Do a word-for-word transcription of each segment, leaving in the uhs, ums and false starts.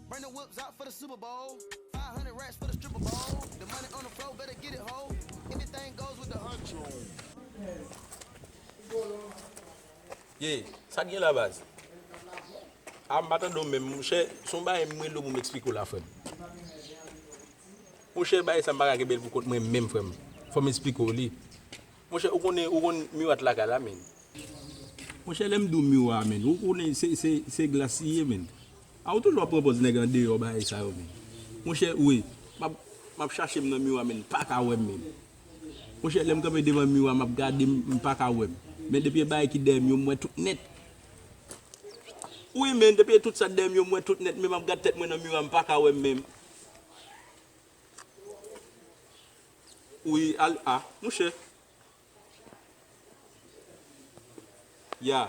Bring the whips out for the Super Bowl. Five hundred racks for the stripper bowl. The money on the floor, better get it, ho. Anything goes with the huncho. Ye, sa k gen la baz? A m pa tande w menm, monchè, se yon bagay m rele w pou m eksplike w la, frè m. Monchè, bagay sa m pa ka kenbe l pou kont mwen menm, frè m. Fò m eksplike w li. Monchè, ou konnen, ou konn miwa t lakay la, menn. Monchè, lè m di w miwa a, menn, ou konnen se, se, se glas li ye, menn. A ou toujou ap pran pòz nèg andeyò bagay sa yo, menn. Monchè, wi, m ap, m ap chache m nan miwa, menn, m pa ka wè m, menn. Monchè, lè m kanpe devan miwa, m ap gade m, m pa ka wè m. Men depi e bagay ki dèyè m yo, m wè tout nèt. Wi, menn, depi e tout sa dèyè m yo, m wè tout nèt, men m ap gad tèt mwen nan miwa, m pa ka wè m menm. Wi, al, a, monchè. Ya.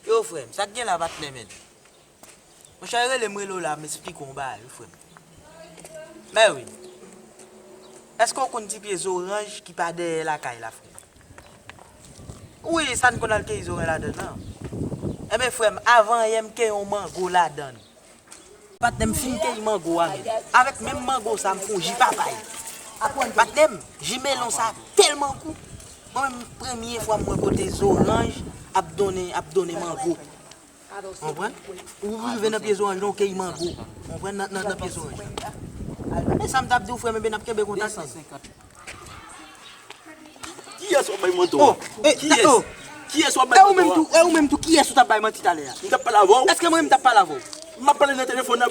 Yo, frè m, sa k gen la, patnè, menn? Monchè, rele m, rele w la, m esplike w yon bagay, wi, frè m. Mèwi, èske w konn ti pye zoranj ki pa dèyè lakay la, frè m? Wi, sa n konn al keyi zoranj ladann nan. Enben, frè m, avan yè m keyi yon mango ladann. Patnè m fin keyi mango a, menn. Avèk menm mango sa, m fè yon ji papay. Patnè m, ji melon sa tèlman gou. Mwen menm, premye fwa m wè kote zoranj ap donnen, ap donnen mango. Konprann? Ou rive nan pye zoranj lan, ou keyi mango. Konprann? Nan, nan, nan pye zoranj lan. Men sa m t ap di w, frè m, enben n ap kenbe kontak, menn. Kiyès w ap bay manti? Oh, eh, kiyès? Oh. Kiyès w ap bay manti? E ou menm tou, e ou menm tou, kiyès ou t ap bay manti talè a? M t ap pale avè w. Èske mwen menm m t ap pale avè w? M ap pale nan telefòn nan.